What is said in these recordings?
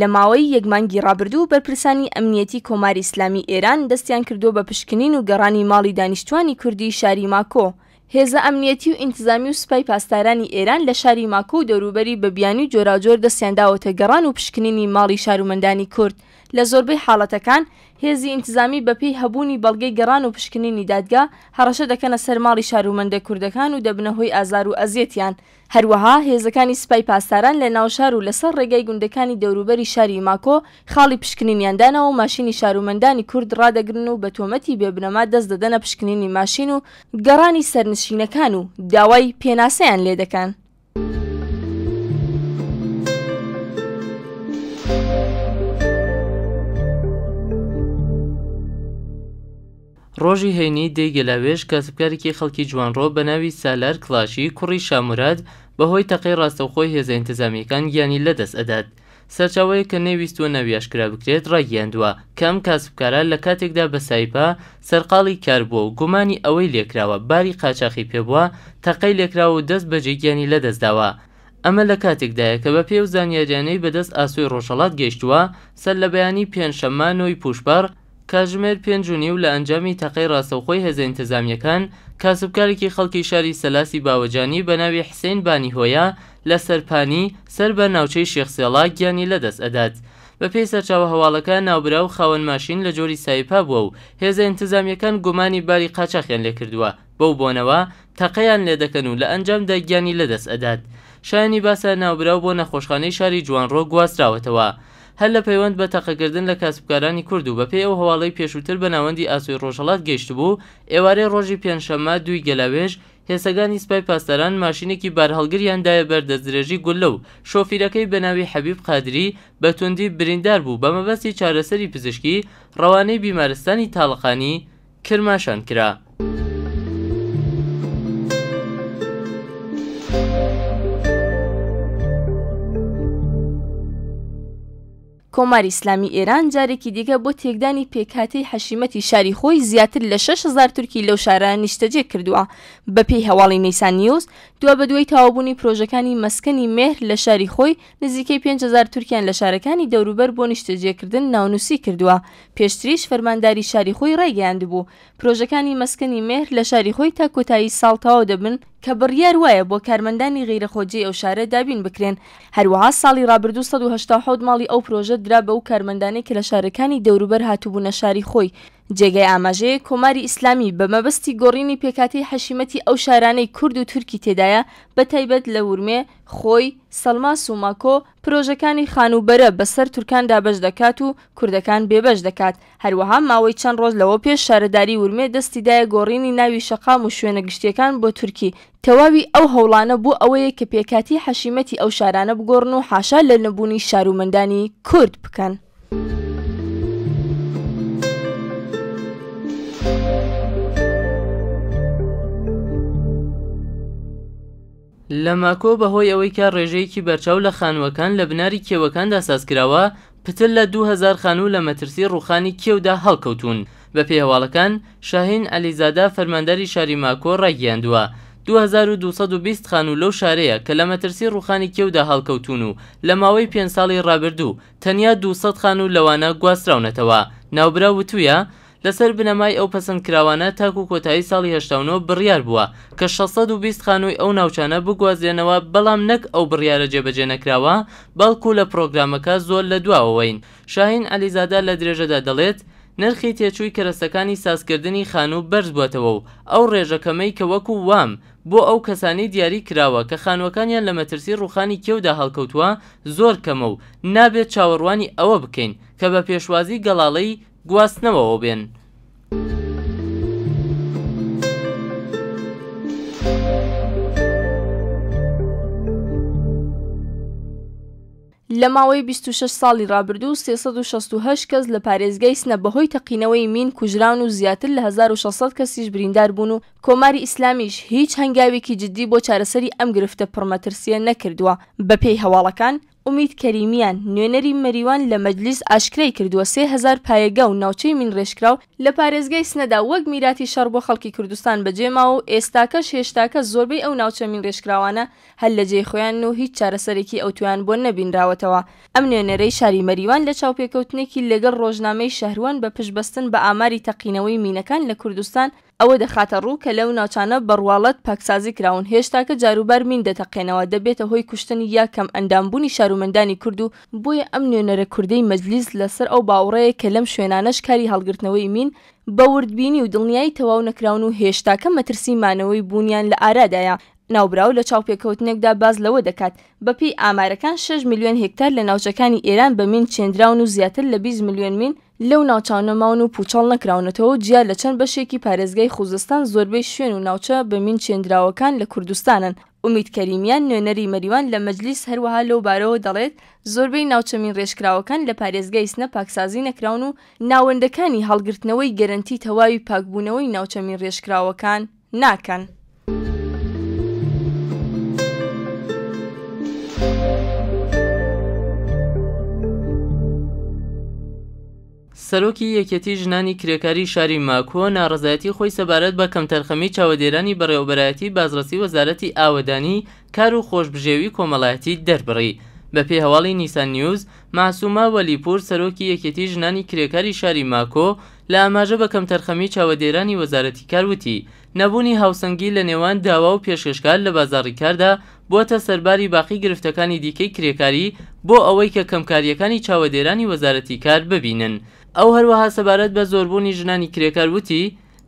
لە ماوەی یەک مانگی ڕابردوو بەرپرسانی ئەمنیەتی کۆماری ئیسلامی ئێران دەستیان کردووە بە پشکنین و گەڕانی ماڵی دانیشتوانی کوردی شاری ماکۆ. هێزە ئەمنیەتی و ئینتزامی و سوپای پاسدارانی ئێران لە شاری ماکۆ و دەوروبەری بە بیانووی جۆراوجۆر دەستیان داوەتە گەڕان و پشکنینی ماڵی شارومەندانی کورد. لە زۆربەی حاڵەتەکان هێزی ئینتزامی بە پێی هەبوونی بەڵگەی گەڕان و پشکنینی دادگا هەڕەشە دەکەنە سەر ماڵی شارومەندە کوردەکان و دەبنە هۆی ئازار و ئەزیەتیان. هەروەها هێزەکانی سپای پاسداران لە ناوشار و لەسەر ڕێگای گوندەکانی دەوروبەری شاری ماکۆ خاڵی پشکنینیان داناوە و ماشینی شارومەندانی کورد ڕادەگرن و بە تۆمەتی بێ بنەما دەست دەدەنە پشکنینی ماشین و گەڕانی سەرنشینەکان و داوای پێناسەیان لێ دەکەن. ڕۆژی هەینی دەی گەلاوێژ کاسبکارێکی خەڵکی جوانڕۆ بە ناوی سالار کڵاشی کوڕی شاموراد بە هۆی تەقەی ڕاستەوخۆی هێزە ئینتزامییەکان گیانی لە دەست ئەدات. سەرچاوەیەک کە نەیویستووە ناوی ئاشکرا بکرێت ڕایگەیاندووە کە ئەم کاسبکارە لە کاتێکدا بە سایپا سەرقاڵی کار بووە و گومانی ئەوەی لێکراوە باری قاچاخی پێ بووە تەقەی لێکراوە و دەست بەجێ گیانی لە دەست داوە. ئەمە لە کاتێکدایە کە بە پێی ئەو زانیاریانەی بە دەست ئاسۆی ڕۆژهەڵات گەیشتووە سەرلەبەیانی پێنجشەممە نۆی پووشپەڕ کاتژمێر 5:30 لە ئەنجامی تەقەی ڕاستەوخۆی هێزە ئینتزامییەکان، کاسبکارێکی خەڵکی شاری سەلاسی باوەجانی بە ناوی حسین بانیهۆیە لە سەرپانی، سەر بە ناوچەی شێخ سێڵا گیانی لە دەست ئەدات. بە پێی سەرچاوە هەواڵەکە، ناوبراو خاوەن ماشین لە جۆری سایپا بووە و هێزە ئینتزامییەکان گومانی باری قاچاخیان لێ کردووە، بەو بۆنەوە تەقەیان لێ دەکەن و لە ئەنجامدا گیانی لە دەست ئەدات. شایەنی باسە ناوبراو بۆ نەخۆشخانەی شاری جوانڕۆ گواستراوەتەوە. هەر لە پەیوەند بە تەقەکردن لە کاسبکارانی کورد و بەپێی ئەو هەواڵەی پێشووتر بە ناوەندی ئاسۆی ڕۆژهەڵات گەیشتبوو، ئێوارەی ڕۆژی پێنجشەممە دووی گەلاوێژ، هێزەکانی سپای پاسداران ماشینێکی بارهەڵگریان دایە بەر دەستدرێژی گوللە و شۆفیرەکەی بە ناوی حەبیب قادری بە توندی بریندار بوو بە مەبەستی چارەسەری پزیشکی ڕەوانەی بیمارستانی تاڵقانی کرماشان کرا. کۆماری ئیسلامی ئێران جارێکی دیکە بۆ تێکدانی پێکهاتەی حەشیمەتی شاری خۆی زیاتر لە 6000 تورکی لەو شارە نیشتەجێ کردووە. بەپێی هەواڵی نەیسان نیوز، دوابەدوای تەواوبوونی پرۆژەکانی مەسکەنی مێهر لە شاری خۆی، نزیکەی 5000 تورکیان لە شارەکانی دەوروبەر بۆ نیشتەجێکردن ناونووسی کردووە. پێشتریش فەرمانداری شاری خۆی ڕایگەیاندبوو، پرۆژەکانی مەسکەنی مێهر لە شاری خۆی تا کۆتایی ساڵ تەواو دەبن، کە بڕیار وایە بۆ کارمەندانی غەیرە خۆجێی ئەو شارە دابین بکرێن. هەروەها ساڵی ڕابردوو 187 ماڵی ئەو پرۆژە درا بەو کارمەندانەی کە لە شارەکانی دەوروبەر هاتبوونە شاری خۆی. جێگای ئاماژەیە کۆماری ئیسلامی بە مەبەستی گۆڕینی پێکهاتەی حەشیمەتی ئەو شارانەی کورد و تورکی تێدایە بە تایبەت لە ورمێ، خۆی، سەڵماس و ماکۆ، پرۆژەکانی خانووبەرە بەسەر تورکان دابەش دەکات و کوردەکان بێبەش دەکات. هەروەها ماوەی چەند ڕۆژ لەوە پێش شارەداری ورمێ دەستی دایە گۆڕینی ناوی شەقام و شوێنە گشتییەکان بۆ تورکی. تەواوی ئەو هەوڵانە بۆ ئەوەیە کە پێکهاتەی حەشیمەتی ئەو شارانە بگۆڕن و حاشا لە نەبوونی شارومەندانی کورد بکەن. لە ماکۆ بەهۆی ئەوەی کە ڕێژەیەکی بەرچاو لە خانووەکان لە بناری کێوەکاندا سازکراوە، پتر لە 2000 خانوو لە مەترسی ڕووخانی کێودا هەڵکەوتوون. بەپێی هەواڵەکان، شاهین عەلیزادە فەرمانداری شاری ماکۆ ڕایگەیاندووە، 2220 خانوو لەو شارەیە کە لە مەترسی ڕووخانی کێودا هەڵکەوتوون و لە ماوەی پێنج ساڵی ڕابردوو تەنیا 200 خانوو لەوانە گواستراونەتەوە. ناوبراو وتوویە، لەسەر بنەمای ئەو پەسەندکراوانە تاکو کۆتایی ساڵی 89 بڕیار بووە کە 620 خانووی ئەو ناوچانە بگوازرێنەوە، بەڵام نەک ئەو بڕیارە جێبەجێ نەکراوە، بەڵکو لە پڕۆگرامەکە زۆر لە دواوەوەین. شاهین عەلیزادە لە درێژەدا دەڵێت، نرخی تێچووی کەرەستەکانی سازکردنی خانوو بەرزبووەتەوە و ئەو ڕێژە کەمەی کە وەکو وام بۆ ئەو کەسانەی دیاری کراوە کە خانووەکانیان لە مەترسی ڕووخانی کێودا هەڵکەوتووە زۆر کەمە و نابێت چاوەڕوانی ئەوە بکەین کە بە پێشوازی گەڵاڵەی گواستنەوەوە بێن. لە ماوەی 26 ساڵی ڕابردوو 368 کەس لە پارێزگای سنە بەهۆی تەقینەوەی مین کوژراون و زیاتر لە 1600 کەسیش بریندار بوون و کۆماری ئیسلامیش هیچ هەنگاوێکی جددی بۆ چارەسەری ئەم گرفتە پڕمەترسییە نەکردووە. بەپێی هەواڵەکان، ئومید کەریمیان، نوێنەری مەریوان لە مەجلیس ئاشکرای کردووە 3000 پایەگا و ناوچەی مینڕێژکراو لە پارێزگای سنەدا وەک میراتی شەڕ بۆ خەڵکی کوردستان بەجێ ماوە و ئێستاکەش هێشتاکە زۆربەی ئەو ناوچە مینڕێژکراوانە هەر لە جێی خۆیانن و هیچ چارەسەرێکی ئەوتۆیان بۆ نەبینراوەتەوە. ئەم نوێنەرەی شاری مەریوان لە چاوپێکەوتنێکی لەگەڵ ڕۆژنامەی شەهروان بە پشتبەستن بە ئاماری تەقینەوەی مینەکان لە کوردستان ئەوە دەخاتە ڕوو کە لەو ناوچانە بە ڕواڵەت پاکسازی کراون هێشتاکە جاروبار مین دەتەقێنەوە دەبێتە هۆی کوشتن یا کەم ئەندام بوونی شارومەندانی کورد و بۆیە ئەم نوێنەرە کوردەی مەجلیس لە سەر ئەو باوڕەیە کە لەم شوێنانەش کاری هەڵگرتنەوەی مین بە وردبینی و دڵنیایی تەواو نەکراون و هێشتاکە مەترسی مانەوەی بوونیان لە ئارادایە. ناوبراو لە چاوپێکەوتنێکدا باس لەوە دەکات، بەپێی ئامارەکان شەش ملیۆن هێکتار لە ناوچەکانی ئێران بە مین چێندراون و زیاتر لە 20 ملیۆن مین لەو ناوچانە ماون و پووچەڵ نەکراونەتەوە و جیا لە چەند بەشێکی پارێزگای خوزستان زۆربەی شوێن و ناوچە بە مین چێندراوەکان لە کوردستانن. ئومید کەریمیان نوێنەری مەریوان لە مەجلیس هەروەها لەو بارەوە دەڵێت، زۆربەی ناوچە مینڕێژکراوەکان لە پارێزگای سنە پاکسازی نەکراون و ناوەندەکانی هەڵگرتنەوەی گەرەنتی تەواوی پاکبوونەوەی ناوچە مینڕێژکراوەکان ناکەن. سەرۆکی یەکێتی ژنانی کرێکاری شاری ماکۆ ناڕەزایەتی خۆی سەبارەت بە کەمتەرخەمی چاوەدێرانی بەڕێوەبەرایەتی بازرەسی وەزارەتی ئاوەدانی، کار و خۆشبژێوی کۆمەڵایەتی دەربڕی. بەپێی هەواڵی نیسان نیوز، مەعسومە وەلیپوور سەرۆکی یەکێتی ژنانی کرێکاری شاری ماکۆ لە ئاماژە بە کەمتەرخەمی چاوەدێرانی وەزارەتی کار وتی، نەبوونی هاوسەنگی لە نێوان داوا و پێشکەشکار لە بازاڕی کاردا بووەتە سەرباری باقی گرفتەکانی دیکەی کرێکاری بۆ ئەوەی کە کەمکارییەکانی چاوەدێرانی وەزارەتی کار ببینن. ئەو هەروەها سەبارەت بە زۆربوونی ژنانی کرێکار وتی،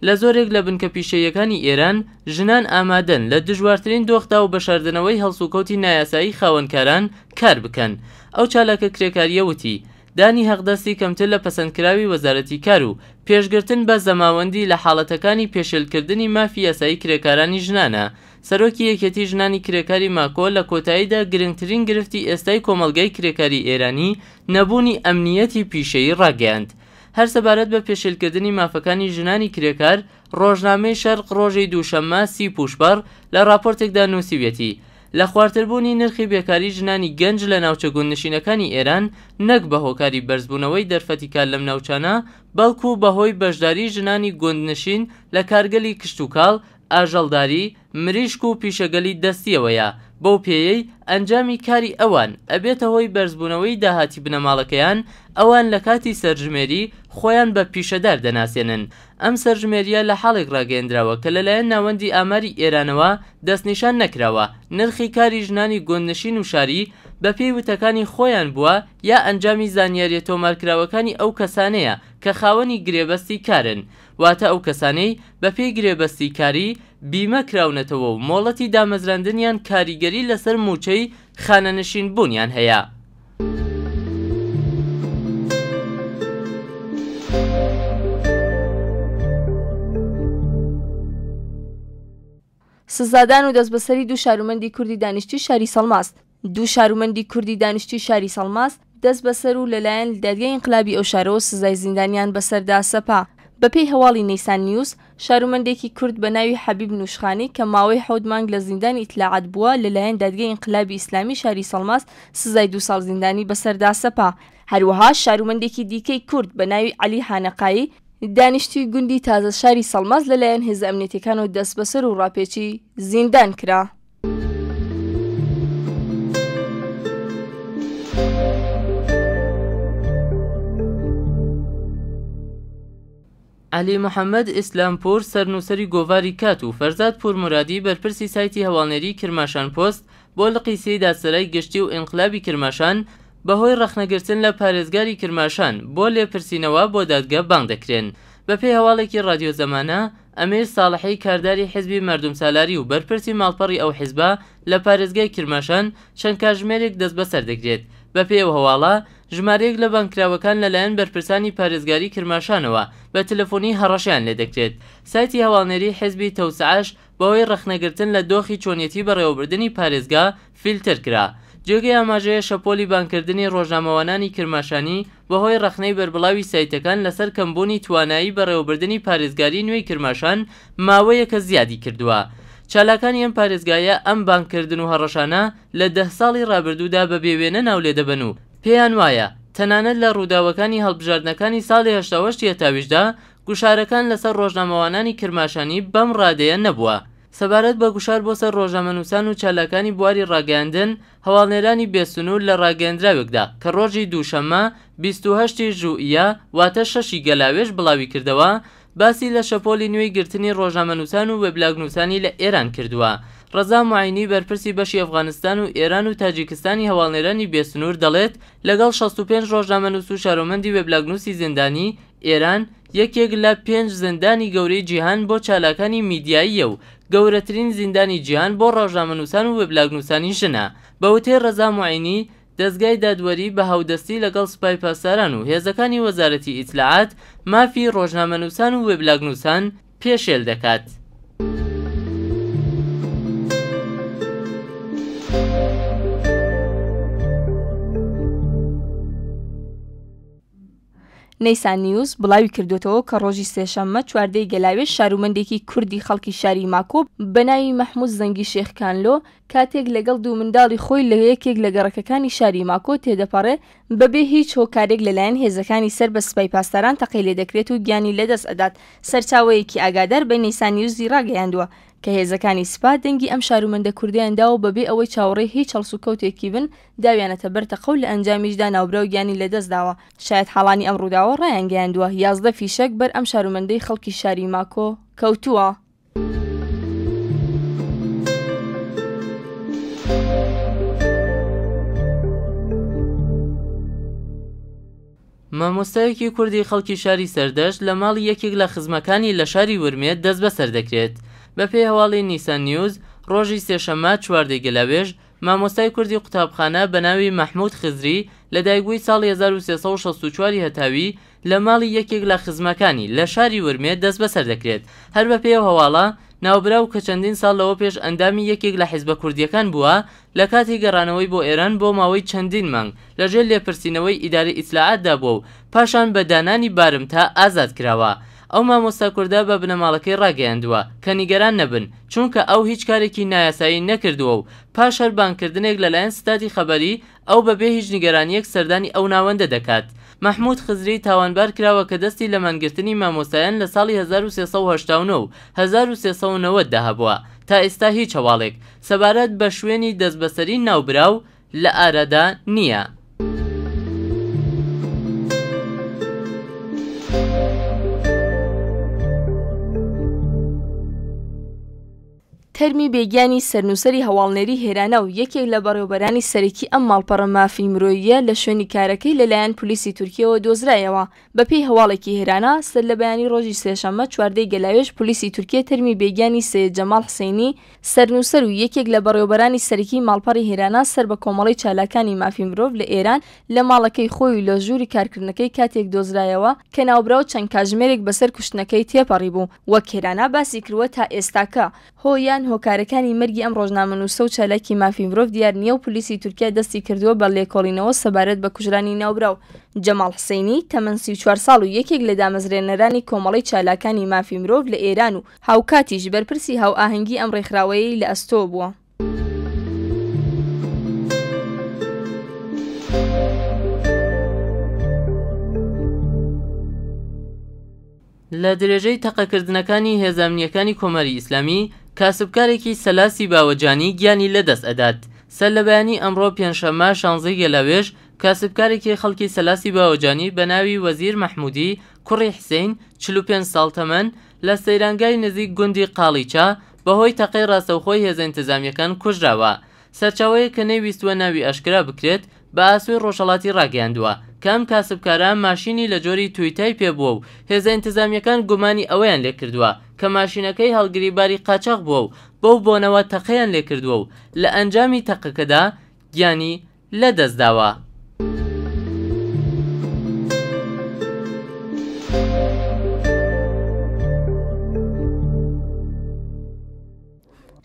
لە زۆرێک لە بنکە پیشەییەکانی ئێران، ژنان ئامادەن لە دژوارترین دۆخدا و بە شاردنەوەی هەڵسوکەوتی نایاسایی خاوەنکاران کار بکەن. ئەو چالاکە کرێکارییە وتی، دانی هەقدەستی کەمتر لە پەسەندکراوی وەزارەتی کار و پێشگرتن بە زەماوەندی لە حاڵەتەکانی پێشێلکردنی مافی یاسایی کرێکارانی ژنانە. سەرۆکی یەکێتی ژنانی کرێکاری ماکۆ لە کۆتاییدا گرنگترین گرفتی ئێستای کۆمەڵگای کرێکاری ئێرانی نەبوونی ئەمنییەتی پیشەیی ڕاگەیاند. هەر سەبارەت بە پێشێلکردنی مافەکانی ژنانی کرێکار، ڕۆژنامەی شەرق ڕۆژی دووشەممە سی پووشپەڕ لە ڕاپۆرتێکدا نووسیویەتی، لە خوارتربوونی نرخی بێکاری ژنانی گەنج لە ناوچە گوندنشینەکانی ئێران نەک بە هۆکاری بەرزبوونەوەی دەرفەتی کار لەم ناوچانە بەڵکوو بە هۆی بەشداریی ژنانی گوندنشین لە کارگەلی کشتوکاڵ، ئاژەڵداری، مریشک و پیشەگەلی دەستییەوەیە، بەو پێیەی ئەنجامی کاری ئەوان ئەبێتە هۆی بەرزبوونەوەی داهاتی بنەماڵەکەیان، ئەوان لە کاتی سەرژمێری خۆیان بە پیشەدار دەناسێنن. ئەم سەرژمێرییە لە حاڵێک ڕاگەیەندراوە کە لەلایەن ناوەندی ئاماری ئێرانەوە دەستنیشان نەکراوە نرخی کاری ژنانی گوندنشین و شاری بەپێی وتەکانی خۆیان بووە یا ئەنجامی زانیارییە تۆمارکراوەکانی ئەو کەسانەیە کە خاوەنی گرێبەستی کارن واتە ئەو کەسانەی بەپێی گرێبەستی کاری بیمە کراونەتەوە و مۆڵەتی دامەزراندنیان کاریگەری لەسەر مووچەی خانەنشین بوونیان هەیە. سزادان و دەستبەسەری دوو شارومەندی کوردی دانیشتووی شاری سەڵماس دوو شارومەندی کوردی دانیشتووی شاری سەڵماس دەستبەسەر و لەلایەن دادگای ئینقلابی ئەو شارەوە سزای زیندانیان بەسەردا سەپا. بەپێی هەواڵی نەیسان نیوز، شارومەندێکی کورد بە ناوی حەبیب نووشخانی کە ماوەی حەوت مانگ لە زیندانی ئیتلاعات بووە، لەلایەن دادگای ئینقلابی ئیسلامی شاری سەڵماس سزای دوو ساڵ زیندانی بەسەردا سەپا. هەروەها شارومەندێکی دیکەی کورد بە ناوی عەلی حانەقایی، دانیشتووی گوندی تازە شاری سەڵماس لەلایەن هێزە ئەمنیەتیەکانەوە دەستبەسەر و ڕاپێچی زیندان کرا. عەلی محەممەد ئیسلامپوور سەرنووسەری گۆڤاری کات و فەرزاد پوورمورادی بەرپرسی سایتی هەواڵنێریی کرماشان پۆست بۆ لقی سێی دادسەرای گشتی و ئینقلابی کرماشان بەهۆی ڕەخنەگرتن لە پارێزگاری کرماشان بۆ لێپرسینەوە بۆ دادگە بانگ دەکرێن. بەپێی هەواڵێکی ڕادیۆ زەمانە، ئەمیر ساڵحی کارداری حیزبی مەردومسالاری و بەرپرسی ماڵپەڕی ئەو حیزبە لە پارێزگای کرماشان چەند کاتژمێرێک دەستبەسەر دەکرێت. بەپێی ئەو هەواڵە، ژمارەیەک لە بانگکراوەکان لەلایەن بەرپرسانی پارێزگاری کرماشانەوە بە تلفونی هەڕەشەیان لێدەکرێت. سایتی هەواڵنێری حیزبی تەوسعەش بەهۆی ڕەخنەگرتن لە دۆخی چۆنیەتی بەڕێوەبردنی پارێزگا فیلتەر کرا. جێگەی ئاماژەیە شەپۆلی بانگکردنی ڕۆژنامەوانانی کرماشانی بەهۆی ڕەخنەی بەربڵاوی سایتەکان لەسەر کەمبوونی توانایی بەڕێوەبردنی پارێزگاری نوێی کرماشان ماوەیەکە زیادی کردووە. چالاکانی ئەم پارێزگایە ئەم بانگکردن و هەڕەشانە لە دهساڵی ڕابردوودا بە بێوێنە ناو لێ دەبەن و پێیان وایە تەنانەت لە ڕووداوەکانی هەڵبژاردنەکانی ساڵی 88 ی هەتاویشدا گوشارەکان لەسەر ڕۆژنامەوانانی کرماشانی بەم ڕادەیە نەبووە. سەبارەت بە گوشار بۆ سەر ڕۆژنامەنووسان و چالاکانی بواری ڕاگەیاندن، هەواڵنێرانی بێسنوور لە ڕاگەیەندراوێکدا کە ڕۆژی دووشەممە 28 ی ژوئیە واتە شەش ی گەلاوێژ بڵاویکردەوە، باسی لە شەپۆلی نوێی گرتنی ڕۆژنامەنووسان و وێبلاگنووسانی لە ئێران کردووە. ڕەزا موعینی بەرپرسی بەشی ئەفغانستان و ئێران و تاجیکستانی هەواڵنێرانی بێسنوور دەڵێت لەگەڵ 65 ڕۆژنامەنووس و شارۆمەندی وێبلاگنووسی زیندانی، ئێران یەکێک لە پێنج زیندانی گەورەی جیهان بۆ چالاکانی میدیاییە و گەورەترین زیندانی جیهان بۆ ڕۆژنامەنووسان و وێبلاگنووسانی ژنە. بە وتەی ڕەزا موعینی، دەزگای دادوەری بە هاودەستی لەگەڵ سوپای پاسداران و هێزەکانی وەزارەتی ئیتلاعات مافی ڕۆژنامەنووسان و وێبلاگنووسان پێشێل دەکات. نەیسان نیوز بڵاوی کردووەتەوە کە ڕۆژی سێشەممە 14 ی گەلاوێژ شارومەندێکی کوردی خەڵکی شاری ماکۆ بە ناوی مەحموود زەنگی شێخ کانلۆ کاتێک لەگەڵ دوو منداڵی خۆی لە یەکێک لە گەڕەکەکانی شاری ماکۆ تێدەپەڕێ بەبێ هیچ هۆکارێک لەلایەن هێزەکانی سەر بە سپای پاسداران تەقەی لێدەکرێت و گیانی لەدەست ئەدات. سەرچاوەیەکی ئاگادار بە نەیسان نیوزی ڕاگەیاندووە کە هێزەکانی سپا دەنگی ئەم شارومەندە کوردەیان داوە و بەبێ ئەوەی چاوەڕێی هیچ هەڵسوکەوتێکی بن داویانەتە بەر تەقە و لە ئەنجامیشدا ناوبراو گیانی لەدەست داوە. شایەتحاڵانی ئەم ڕووداوە ڕایانگەیاندووە، 11 فیشەک بەر ئەم شارومەندەی خەڵکی شاری ماکۆ کەوتووە. مامۆستایەکی کوردی خەڵکی شاری سەردەشت لە ماڵی یەکێک لە خزمەکانی لە شاری ورمێ دەستبەسەر دەکرێت. بەپێی هەواڵی نیسان نیوز، ڕۆژی سێشەممە 14 گەلاوێژ، مامۆستای کوردی قوتابخانە بە ناوی مەحموود خزری، لەدایکبووی ساڵی 1364 ی هەتاوی، لە ماڵی یەکێک لە خزمەکانی لە شاری ورمێ دەستبەسەر دەکرێت. هەر بەپێی ئەو هەواڵە، ناوبراو کە چەندین ساڵ لەوە پێش ئەندامی یەکێک لە حیزبە کوردییەکان بووە، لە کاتی گەڕانەوەی بۆ ئێران بۆ ماوەی چەندین مانگ لە ژێر لێپرسینەوەی ئیدارەی ئیتلاعاتدا بووە و پاشان بە دانانی بارمتە ئازاد کراوە. ئەو مامۆستا کوردە بە بنەماڵەکەی ڕاگەیاندووە کە نیگەران نەبن، چونکە ئەو هیچ کارێکی نایاسایی نەکردووە و پاش هەر بانگکردنێک لەلایەن ستادی خەبەری ئەو بە بێ هیچ نیگەرانییەک سەردانی ئەو ناوەندە دەکات. مەحموود خزری تاوانبار کراوە کە دەستی لە مانگرتنی مامۆستایان لە ساڵی 1389 و 1390 دا هەبووە. تا ئێستا هیچ هەواڵێک سەبارەت بە شوێنی دەستبەسەری ناوبراو لە ئارادا نییە. تەرمی بێگیانی سەرنووسەری هەواڵنێری هێرانا و یەکێک لە بەڕێوەبەرانی سەرەکی ئەم ماڵپەڕە مافی مرۆییە لە شوێنی کارەکەی لەلایەن پولیسی تورکیەوە دۆزرایەوە. بەپێی هەواڵێکی هێرانا، سەرلەبەیانی ڕۆژی سێشەممە 14 ی گەلاوێژ پولیسی تورکیە تەرمی بێگیانی سەیەد جەماڵ حسەینی سەرنووسەر و یەکێک لە بەڕێوەبەرانی سەرەکی ماڵپەڕی هێرانا سەر بە کۆمەڵەی چالاکانی مافی مرۆڤ لە ئێران لە ماڵەکەی خۆی و لە ژووری کارکردنەکەی کاتێک دۆزرایەوە کە ناوبراو چەند کاژمێرێک بەسەر کوشتنەکەی تێپەڕیبوو. وەک هێرانا باسی کردووە تا ئێستاکە هۆ یان هۆکارەکانی مەرگی ئەم ڕۆژنامەنووسە و چالاکی مافی مرۆڤ دیار نییە و پولیسی تورکیا دەستی کردووە بە لێکۆڵینەوە سەبارەت بە کوژرانی ناوبراو. جەماڵ حسەینی، تەمەن 34 ساڵ و یەکێک لە دامەزرێنەرانی کۆمەڵەی چالاکانی مافی مرۆڤ لە ئێران و هاوکاتیش بەرپرسی هاوئاهەنگی ئەم ڕێکخراوەیەی لە ئەستۆ بووە. لە درێژەی تەقەکردنەکانی هێزە ئەمنییەکانی کۆماری ئیسلامی، کاسبکارێکی سەلاسی باوەجانی گیانی لەدەست ئەدات. سەرلەبەیانی ئەمڕۆ پێنجشەممە شانزەی گەلاوێژ، کاسبکارێکی خەڵکی سەلاسی باوەجانی بە ناوی وەزیر مەحموودی کوڕی حسین، 45 ساڵ تەمەن، لە سەیرانگای نزیک گوندی قاڵیچە بەهۆی تەقەی ڕاستەوخۆی هێزە ئینتزامییەکان کوژراوە. سەرچاوەیەک کە نەیویستووە ناوی ئاشکرا بکرێت، بە ئاسۆی ڕۆژهەڵاتی ڕاگەیاندووە، کە ئەم کاسبکارە ماشینی لە جۆری تویتای پێ بووە و هێزە ئینتزامییەکان گومانی ئەوەیان لێ کردووە کە ماشینەکەی هەڵگری باری قاچاخ بووە و بەو بۆنەوە تەقەیان لێ کردووە و لە ئەنجامی تەقەکەدا گیانی لە دەست داوە.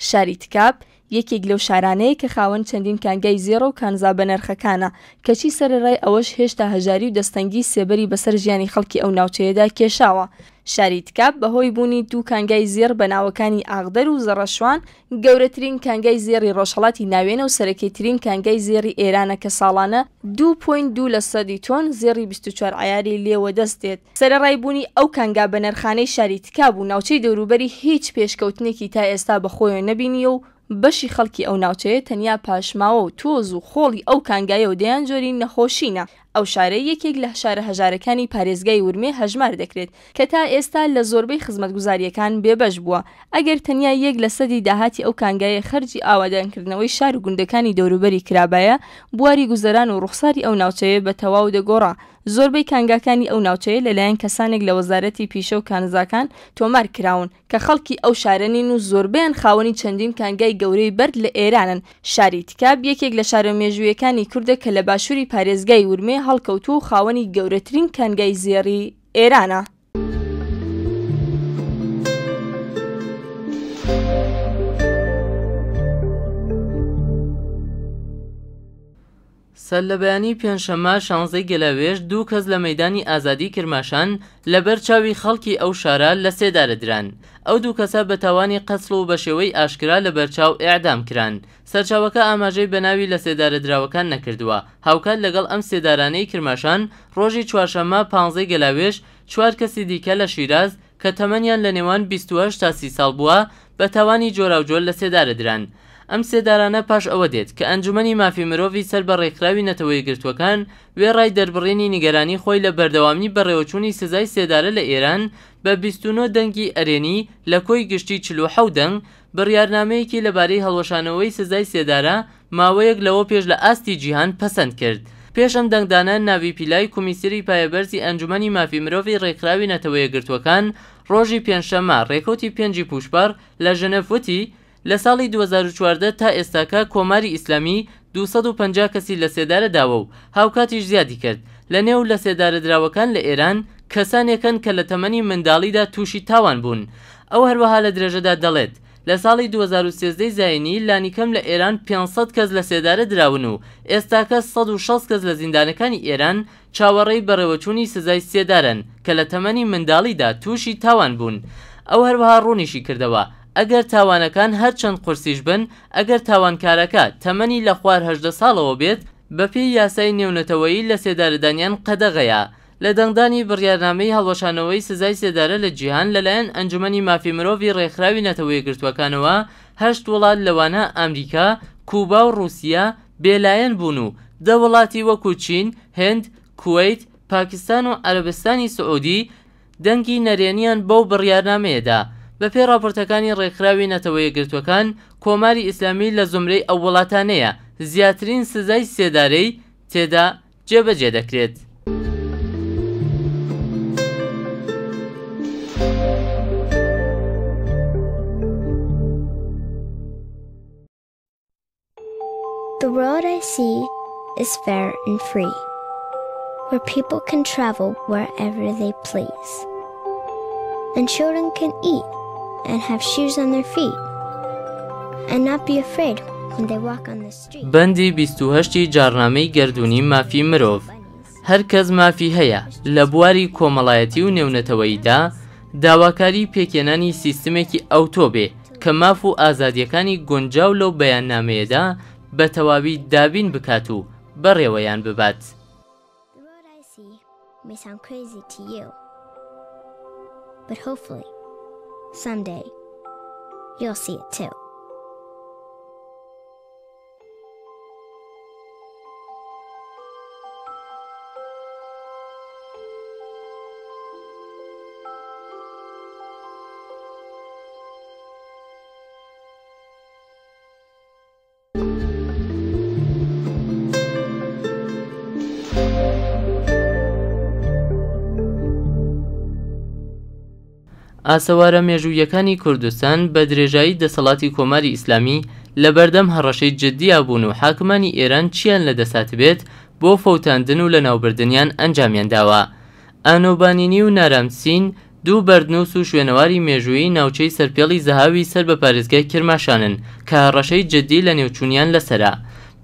شاری تکاب. یەکێک لەو شارانەیە کە خاوەن چەندین کانگای زێڕە و کانزا بەنرخەکانە، کەچی سەرەڕای ئەوەش هێشتا هەژاری و دەستەنگی سێبەری بەسەر ژیانی خەڵکی ئەو ناوچەیەدا کێشاوە. شاری تکاب بەهۆی بوونی دوو کانگای زێڕ بە ناوەکانی ئاغدەر و زەڕەشوان، گەورەترین کانگای زێڕی ڕۆژهەڵاتی ناوێنە و سەرەکیترین کانگای زێڕی ئێرانە کە ساڵانە دوو point دوو لەسەدی تۆن زێڕی 24 عەیاری لێ وەدەست دێت. سەرەڕای بوونی ئەو کانگا بەنرخانەی شاری تکاب و ناوچەی دەوروبەری هیچ پێشکەوتنێکی تا ئێستا بەخۆیەوە نەبینیوە و بەشی خەڵکی ئەو ناوچەیە تەنیا پاشماوە و تۆز و خۆڵی ئەو کانگایە و دەیان جۆری نەخۆشینە. ئەو شارە یەکێک لە شارە هەژارەکانی پارێزگای ورمێ هەژمار دەکرێت کە تا ئێستا لە زۆربەی خزمەتگوزارییەکان بێبەش بووە. ئەگەر تەنیا یەک لە سەدی داهاتی ئەو کانگایە خەرجی ئاوادانکردنەوەی شار و گوندەکانی دەوروبەری کرابایە، بواری گوزەران و ڕوخساری ئەو ناوچەیە بە تەواو دەگۆڕا. زۆربەی کانگاکانی ئەو ناوچەیە لەلایەن کەسانێک لە وەزارەتی پیشە و کانزاکان تۆمار کراون کە خەڵکی ئەو شارە نین و زۆربەیان خاوەنی چەندین کانگای گەورەی بەرد لە ئێرانن. شاری تکاب یەکێک لە شارە مێژوویەکانی کوردە کە لە باشووری پارێزگای ورمێ هەڵکەوتووە و خاوەنی گەورەترین کانگای زێڕی ئێرانە. سەرلەبەیانی پێنجشەممە شانزەی گەلاوێژ دوو کەس لە مەیدانی ئازادیی کرماشان لە بەر چاوی خەڵکی ئەو شارە لە سێدارە دران. ئەو دوو کەسە بە تاوانی قەتڵ و بە شێوەی ئاشکرا لە بەر چاو ئێعدام کران. سەرچاوەکە ئاماژەی بە ناوی لەسێدارەدراوەکان نەکردووە. هاوکات لەگەڵ ئەم سێدارانەی کرماشان، ڕۆژی چوارشەممە پانزەی گەلاوێژ چوار کەسی دیکە لە شیراز کە تەمەنیان لە نێوان 28 تا 30 ساڵ بووە بە تاوانی جۆراوجۆر لە سێدارە دران. ئەم سێدارانە پاش ئەوە دێت کە ئەنجومەنی مافی مرۆڤی سەر بە ڕێکخراوی نەتەوەیەکگرتووەکان وێڕای دەربڕینی نیگەرانی خۆی لە بەردەوامی بەڕێوەچوونی سزای سێدارە لە ئێران بە 29 دەنگی ئەرێنی لە کۆی گشتی 47 دەنگ بڕیارنامەیەکی لەبارەی هەڵوەشانەوەی سزای سێدارە ماوەیەک لەوە پێش لە ئاستی جیهان پەسەند کرد. پێش ئەم دەنگدانە ناڤی پیلای کومیسری پایەبەرزی ئەنجومەنی مافی مرۆڤی ڕێکخراوی نەتەوەیەکگرتووەکان ڕۆژی پێنجشەممە ڕێکەوتی پێنجی پووشپەڕ لە ژنف وتی لە ساڵی 2014 تا ئێستاکە کۆماری ئیسلامی 250 کەسی لە سێدارە داوە و هاوکاتیش زیادی کرد لە نێو لە سێدارەدراوەکان لە ئێران کەسانێکن کە لە تەمەنی منداڵیدا تووشی تاوان بوون. ئەو هەروەها لە درێژەدا دەڵێت لە ساڵی 2013 زایینی لانیکەم لە ئێران 500 کەس لە سێدارە دراون و ئێستاکە 160 کەس لە زیندانەکانی ئێران چاوەڕێی بەڕێوەچوونی سزای سێدارەن کە لە تەمەنی منداڵیدا تووشی تاوان بوون. ئەو هەروەها ڕوونیشی کردەوە، ئەگەر تاوانەکان هەرچەند قورسیش بن، ئەگەر تاوانکارەکە تەمەنی لە خوار 18 ساڵەوە بێت، بەپێی یاسای نێونەتەوەیی لەسێدارەدانیان قەدەغەیە. لە دەنگدانی بڕیارنامەی هەڵوەشانەوەی سزای سێدارە لە جیهان لەلایەن ئەنجومەنی مافی مرۆڤی ڕێکخراوی نەتەوەیەکگرتووەکانەوە، هەشت وڵات لەوانە ئەمریکا، کوبا و ڕووسیە بێلایەن بوون و دە وڵاتی وەکوو چین، هند، کوەیت، پاکستان و عەرەبستانی سعودی دەنگی نەرێنیان بەو بڕیارنامەیە دا. بەپێی ڕاپۆرتەکانی ڕێکخراوی نەتەوەیەکگرتووەکان، کۆماری ئیسلامی لە زومرەی ئەو وڵاتانەیە زیاترین سزای سێدارەی تێدا جێبەجێ دەکرێت. The world I see is fair and free, where people can travel wherever they please, and children can eat and have shoes on their feet, and not be afraid when they walk on the street. بەندی 28 ی جاڕنامەی گەردوونی مافی مرۆڤ، هەر کەس مافی هەیە لە بواری کۆمەڵایەتی و نێونەتەوەییدا داواکاری پێکهێنانی سیستمێکی ئەوتۆ بێ کە ماف و ئازادییەکانی گونجاو لەو بەیاننامەیەدا بە تەواوی دابین بکات و بەڕێوەیان ببات. ئاسەوارە مێژووییەکانی کوردستان بە درێژایی دەسەڵاتی کۆماری ئیسلامی لە بەردەم هەڕەشەی جددیا بوون و حاکمانی ئێران چییان لە دەست هاتبێت بۆ فەوتاندن و لەناوبردنیان ئەنجامیان داوە. ئانۆبانینی و نارامسین دوو بەردنووس و شوێنەواری مێژوویی ناوچەی سەرپێڵی زەهاوی سەر بە پارێزگای کرماشانن کە هەڕەشەی جددی لەنێوچوونیان لەسەرە.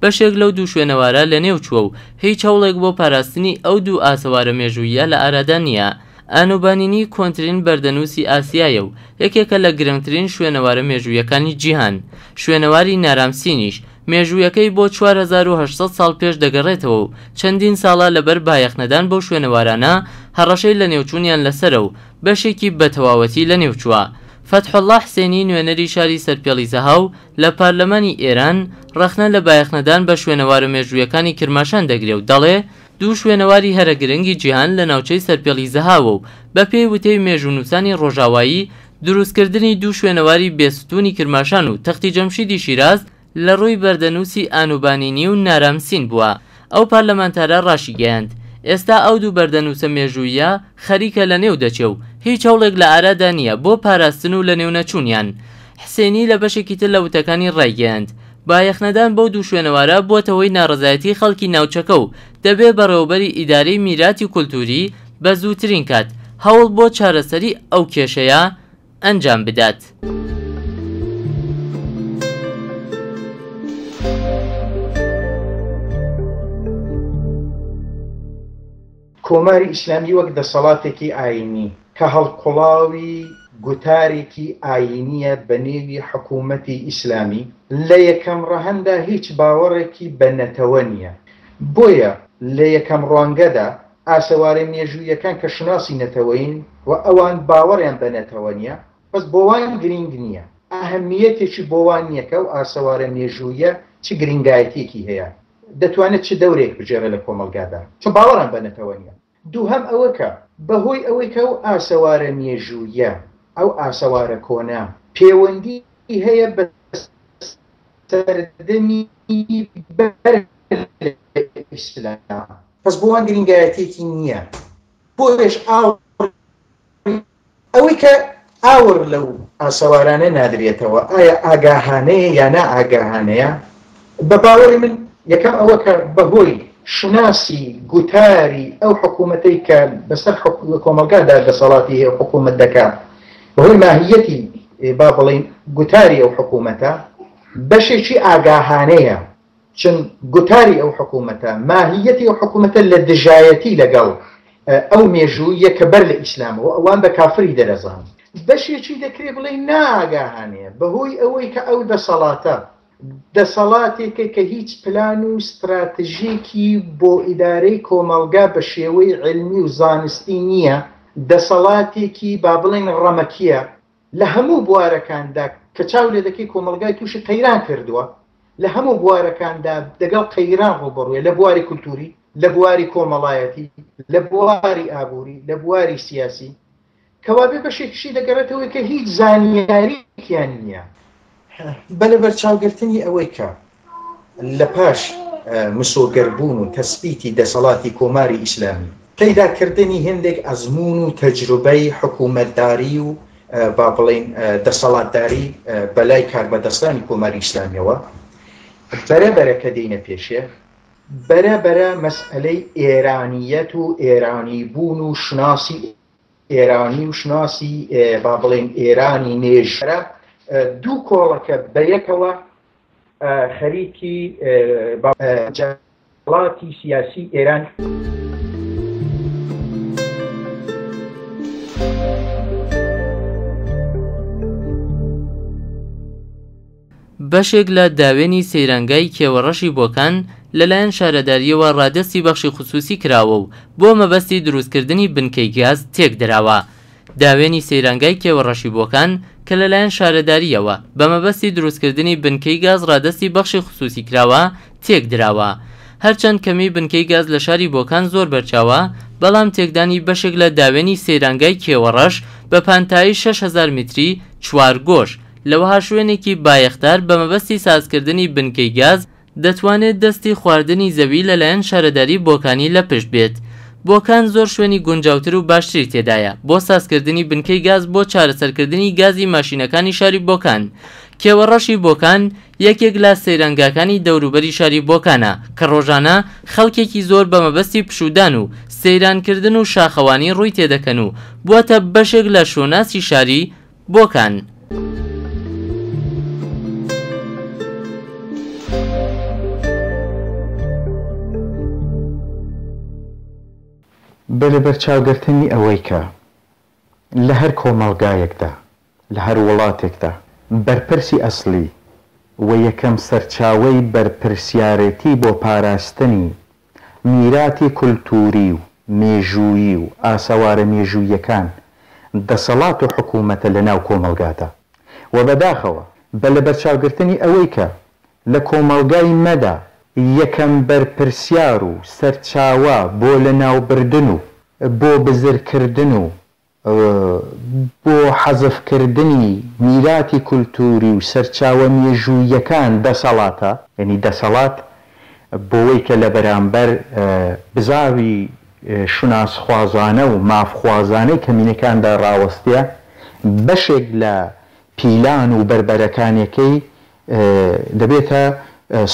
بەشێک لەو دوو شوێنەوارە لەنێوچووە و هیچ هەوڵێک بۆ پاراستنی ئەو دوو ئاسەوارە مێژووییە لە ئارادا نییە. ئانوبانینی کۆنترین بەردەنووسی ئاسیایە و یەکێکە لە گرنگترین شوێنەوارە مێژوویەکانی جیهان. شوێنەواری نارامسینیش مێژوویەکەی بۆ 4800 ساڵ پێش دەگەڕێتەوە و چەندین ساڵە لەبەر بایەخنەدان بەو شوێنەوارانە هەڕەشەی لەنێوچوونیان لەسەرە و بەشێکی بەتەواوەتی لەنێوچووە. فەتحوڵڵا حسێنی نوێنەری شاری سەرپێڵی زەهاو لە پارلەمانی ئێران ڕەخنە لە بایەخنەدان بە شوێنەوارە مێژوویەکانی کرماشان دەگرێ و دەڵێ دوو شوێنەواری هەرە گرنگی جیهان لە ناوچەی سەرپێڵی زەهاوە و بەپێی وتەی مێژوونووسانی ڕۆژاوایی دروستکردنی دوو شوێنەواری بێستوونی کرماشان و تەختی جەمشیدی شیراز لە ڕووی بەردەنووسی ئانوبانینی و نارامسین بووە. ئەو پارلەمانتارە ڕاشیگەیاند، ئێستا ئەو دوو بەردەنووسە مێژووییە خەریکە لەنێو دەچێ و هیچ هەوڵێک لە ئارادا نییە بۆ پاراستن و لەنێونەچوونیان. حسێنی لە بەشێکی تر لە وتەکانی ڕایگەیاند، بایەخنەدان بەو دوو شوێنەوارە بووەتە هۆی ناڕەزایەتی خەڵکی ناوچەکە و دەبێ بەڕێوەبەری ئیدارەی میراتی کولتووری بە زووترین کات هەوڵ بۆ چارەسەری ئەو کێشەیە ئەنجام بدات. کۆماری ئیسلامی وەک دەسەڵاتێکی ئایینی کە هەڵقوڵاوی گوتارێکی ئایینییە بە نێوی حکوومەتی ئیسلامی، لە یەکەم ڕەهەندا هیچ باوەڕێکی بە نەتەوە نییە. بۆیە لە یەکەم ڕوانگەدا ئاسەوارە مێژوویەکان کە شوناسی نەتەوەیین و ئەوان باوەڕیان بە نەتەوە نییە، بەس بۆ وان گرینگ نییە، ئەهەمییەتێکی بۆ وان نییە کە ئەو ئاسەوارە مێژوویە چ گرینگایەتییەکی هەیە، دەتوانێت چ دەورێک بگێڕێ لە کۆمەڵگادا، چون باوەڕیان بە نەتەوە نییە. دووهەم ئەوە کە بە هۆی ئەوەی کە ئەو ئاسەوارە مێژوویە، ئەو ئاسەوارە کۆنە پێوەندی هەیە بە سەردەمی بەر لە ئیسلام، پەس بۆ وان گرینگایەتییەکی نییە، بۆیەش ئاوڕی ئەوەی کە ئاوڕ لەو ئاسەوارانە نادرێتەوە ئایا ئاگاهانەیە یا نائاگاهانەیە؟ بە باوەڕی من یەکەم ئەوە کە بەهۆی شوناسی گوتاری ئەو حکوومەتەی کە بەسەر کۆمەڵگادا دەسەڵاتی هەیە و حکوومەت دەکا، بەهۆی ماهیەتی با بڵێین گوتاری ئەو حکوومەتە بەشێکی ئاگاهانەیە چون گوتاری ئەو حکوومەتە، ماهییەتی ئەو حکوومەتە لە دژایەتی لەگەڵ ئەو مێژوویە کە بەر لە ئیسلامەوە ئەوان بە کافری دەرەزان. بەشێکی دەکرێ بڵێین نائاگاهانەیە، بەهۆی ئەوەی کە ئەو دەسەڵاتە، دەسەڵاتێکە کە هیچ پلان و ستراتژێکی بۆ ئیدارەی کۆمەڵگا بە شێوەی عیلمی و زانستی نییە، دەسەڵاتێکی با بڵێین ڕەمەکییە، لە هەموو بوارەکاندا کە چاو لێ دەکەی کۆمەڵگای تووشی قەیران کردووە، لە هەموو بوارەکاندا دەگەڵ قەیران ڕووبەڕوویە، لە بواری کولتووری، لە بواری کۆمەڵایەتی، لە بواری ئابووری، لە بواری سیاسی. کەوابێ بەشێکیشی دەگەڕێتەوەی کە هیچ زانیارییەکیان نییە. بە لەبەرچاوگرتنی ئەوەی کە لە پاش مسۆگەربوون و تەسبیتی دەسەڵاتی کۆماری ئیسلامی، پەیدا کردنی هێندێک ئەزموون و تەجروبەی حکوومەتداری و با بڵێین دەسەڵاتداری بە لای کاربەدەستانی کۆماری ئیسلامییەوە، بەرە بەرە کە دێینە پێشێ، بەرە بەرە مەسئەلەی ئێرانییەت و ئێرانی بوون و شوناسی ئێرانی و شوناسی با بڵێین ئێرانی مێژوو دوو کۆڵەکە بەیەکەوە خەریکی دەسەڵاتی سیاسی ئێران. بەشێک لە داوێنی سەیرانگای کێوەڕەشی بۆکان لەلایەن شارەدارییەوە ڕادەستی بەخشی خسوسی کراوە و بۆ مەبەستی دروستکردنی بنکەی گاز تێکدراوە. داوێنی سەیرانگای کێوەڕەشی بۆکان کە لەلایەن شارەدارییەوە بە مەبەستی دروستکردنی بنکەی گاز ڕادەستی بەخشی خسوسی کراوە، تێکدراوە. هەرچەند کەمیی بنکەی گاز لە شاری بۆکان زۆر بەرچاوە، بەڵام تێکدانی بەشێک لە داوێنی سەیرانگای کێوەڕەش بە پانتایی 6000 میتری چوارگۆش لە وەها شوێنێکی بایەخدار بە مەبەستی سازکردنی بنکەی گاز، دەتوانێت دەستی خواردنی زەوی لەلایەن شارەداری بۆکانی لە پشت بێت. بۆکان زۆر شوێنی گونجاوتر و باشتری تێدایە بۆ سازکردنی بنکەی گاز بۆ چارەسەرکردنی گازی ماشینەکانی شاری بۆکان. کێوەڕەشی بۆکان یەکێک لە سەیرانگاکانی دەوروبەری شاری بۆکانە کە ڕۆژانە خەڵکێکی زۆر بە مەبەستی پشوودان و. سەیرانکردن و شاخەوانی ڕووی تێدەکەن و بووەتە بەشێک لە شوناسی شاری بۆکان. بە لەبەرچاوگرتنی ئەوەی کە لە هەر کۆمەڵگایەکدا، لە هەر وڵاتێکدا بەرپرسی ئەسڵی و یەکەم سەرچاوەی بەرپرسیارێتی بۆ پاراستنی میراتی کولتووری و مێژوویی و ئاسەوارە مێژووییەکان دەسەڵات و حکوومەتە لە ناو کۆمەڵگادا و بەداخەوە بە لەبەرچاوگرتنی ئەوەی کە لە کۆمەڵگای مەدا یەکەم بەرپرسیار و سەرچاوە بۆ لەناوبردن و بۆ بزرکردن و بۆ حەزفکردنی میراتی کولتووری و سەرچاوە مێژووییەکان دەسەڵاتە، یانی دەسەڵات بۆوەی کە لە بەرامبەر بزاوی شوناسخوازانە و مافخوازانەی کەمینەکاندا ڕاوەستێ، بەشێک لە پیلان و بەربەرەکانێکەی دەبێتە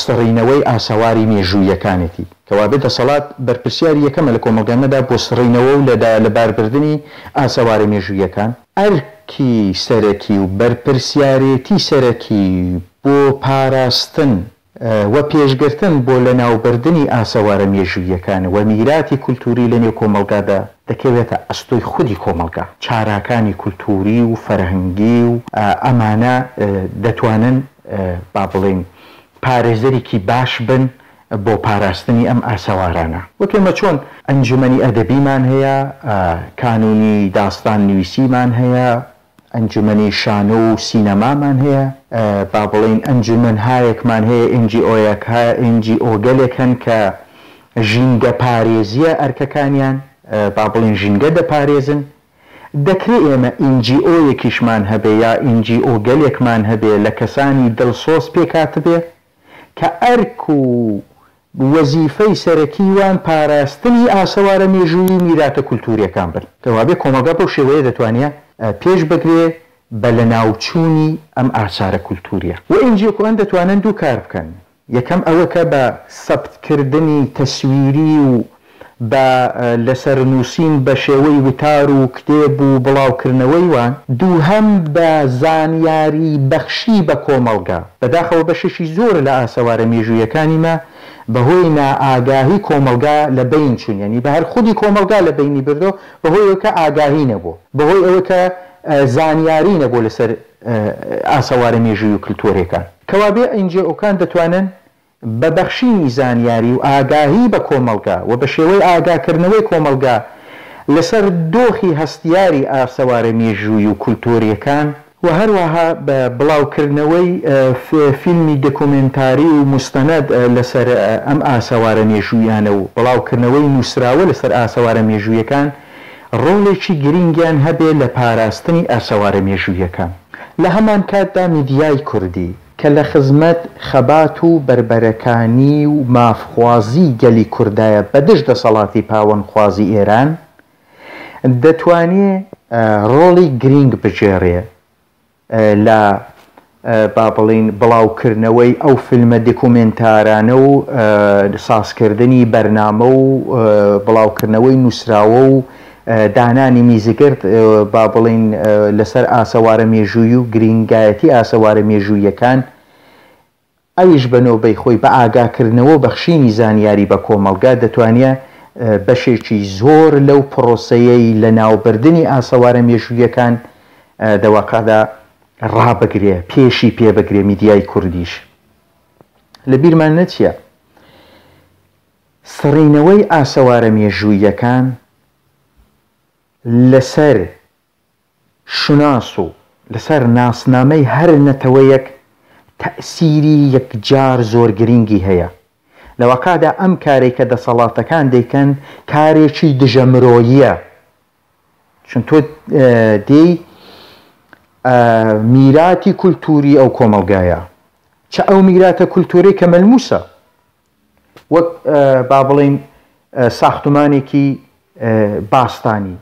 سڕینەوەی ئاسەواری مێژووییەکانێتی. کەوابێ دەسەڵات بەرپرسیاری یەکەمە لە کۆمەڵگای مەدا بۆ سڕینەوە و لەباربردنی ئاسەوارە مێژووییەکان. ئەرکی سەرەکی و بەرپرسیارێتی سەرەکی بۆ پاراستن و پێشگرتن بۆ لەناوبردنی ئاسەوارە مێژووییەکان و میراتی کولتووری لەنێو کۆمەڵگادا دەکەوێتە ئەستۆی خودی کۆمەڵگا. چاراکانی کولتووری و فەرهەنگی و ئەمانە دەتوانن با بڵێین پارێزەرێکی باش بن بۆ پاراستنی ئەم ئاسەوارانە. وەک ئێمە چۆن ئەنجومەنی ئەدەبیمان هەیە، کانوونی داستان نویسیمان هەیە، ئەنجومەنی شانۆ و سینەمامان هەیە، با بڵێین ئەنجومەنهایەکمان هەیە، ئێن جی ئۆیەکها، ئێن جی ئۆگەلێک هەن کە ژینگەپارێزییە ئەرکەکانیان، با بڵێین ژینگە دەپارێزن. دەکرێ ئێمە ئین جی ئۆیەکیشمان هەبێ یا ئین جی ئۆگەلێکمان هەبێ لە کەسانی دڵسۆز پێکهاتبێ کە ئەرک و وەزیفەی سەرەکی وان پاراستنی ئاسەوارە مێژوویی و میراتە کولتوورییەکان بن. کەوابێ کۆمەڵگا بەو شێوەیە دەتوانێ پێش بگرێ بە لەناوچوونی ئەم ئاسارە کولتوورییە. و ئێن جی ئۆکان دەتوانن دوو کار بکەن، یەکەم ئەوە کە بە سەبت کردنی تەسویری و بە لەسەر نووسین بە شێوەی وتار و کتێب و بڵاوکردنەوەی وان، دووهەم بە زانیاری بەخشی بە کۆمەڵگا. بەداخەوە بەشێکی زۆر لە ئاسەوارە مێژوویەکانی مە بە هۆی نائاگاهی کۆمەڵگا لە بەین چوون، یانی بە هەر خودی کۆمەڵگا لە بەینی بردۆ بە هۆی ئەوەی کە ئاگاهی نەبووە، بە هۆی ئەوەی کە زانیاری نەبووە لەسەر ئاسەوارە مێژووی و کلتۆرێکان. کەوابێ ئێن جی ئۆکان دەتوانن بە بەخشینی زانیاری و ئاگاهی بە کۆمەڵگا و بە شێوەی ئاگاکردنەوەی کۆمەڵگا لەسەر دۆخی هەستیاری ئاسەوارە مێژووی و کولتۆرییەکان، و هەروەها بە بڵاوکردنەوەی فیلمی دێکۆمێنتاری و موستەنەد لەسەر ئەم ئاسەوارە مێژوویانە و بڵاوکردنەوەی نووسراوە لەسەر ئاسەوارە مێژوویەکان ڕۆڵێکی گرینگیان هەبێ لە پاراستنی ئاسەوارە مێژوویەکان. لە هەمانکاتدا میدیای کوردی، کە لە خزمەت خەبات و بەربەرەکانی و مافخوازی گەلی کوردایە بە دژ دەسەڵاتی پاوەنخوازی ئێران، دەتوانێ ڕۆڵی گرینگ بگێڕێ لە با بڵێین بڵاوکردنەوەی ئەو فیلمە دێکۆمێنتارانە و سازکردنی بەرنامە و بڵاوکردنەوەی نووسراوە و دانانی میزگرد با بڵێین لەسەر ئاسەوارە مێژوویی و گرینگایەتی ئاسەوارە مێژووییەکان، ئەویش بە نۆبەی خۆی بە ئاگاکردنەوە و بەخشینی زانیاری بە کۆمەڵگا دەتوانێ بەشێکی زۆر لەو پڕۆسەیەی لەناوبردنی ئاسەوارە مێژووییەکان دە واقعدا ڕابگرێ، پێشی پێ بگرێ، میدیای کوردیش لە بیرمان نەچیە سڕینەوەی ئاسەوارە مێژووییەکان لەسەر شوناس و لەسەر ناسنامەی هەر نەتەوەیەک تەئسیری یەکجار زۆر گرینگی هەیە. لە واقعدا ئەم کارەی کە دەسەڵاتەکان دەیکەن کارێکی دژە مرۆییە. چون تۆ دێی میراتی کولتووری ئەو کۆمەڵگایە، چ ئەو میراتە کولتوورەی کە مەلموسە، وەک با بڵێین ساختمانێکی باستانی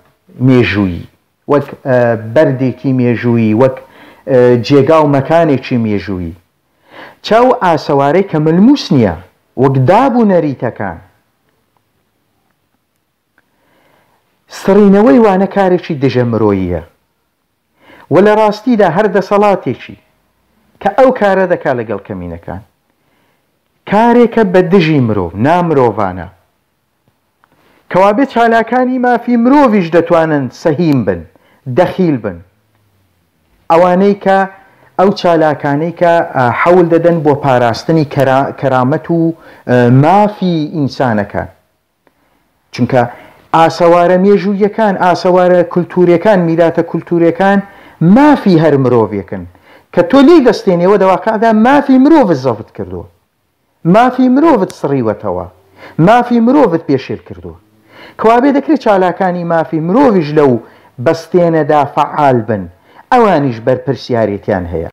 مێژوویی، وەک بەردێکی مێژوویی، وەک جێگا و مەکانێکی مێژوویی، چ ئەو ئاسەوارەی کە ملموس نییە، وەک داب و نەریتەکان. سڕینەوەی وانە کارێکی دژە مرۆییە و لە ڕاستیدا هەر دەسەڵاتێکی کە ئەو کارە دەکا لەگەڵ کەمینەکان کارێکە بە دژی مرۆڤ، نامرۆڤانە. کەوابێ چالاکانی مافی مرۆڤیش دەتوانن سەهیم بن، دەخیل بن. ئەوانەی کە ئەو چالاکانەی کە حەول دەدەن بۆ پاراستنی کەرامەت و مافی ئینسانەکان. چونکە ئاسەوارە مێژووییەکان، ئاسەوارە کولتوورێکان، میراتە کولتوورێکان مافی هەر مرۆڤێکن. کە تۆ لێی دەستێنیەوە دە واقعدا مافی مرۆڤت زەفت کردووە. مافی مرۆڤت سڕیوەتەوە. مافی مرۆڤت پێشێل کردووە. کەوابێ دەکرێ چالاکانی مافی مرۆڤیش لەو بەستێنەدا فەعال بن. ئەوانیش بەرپرسیارێتیان هەیە.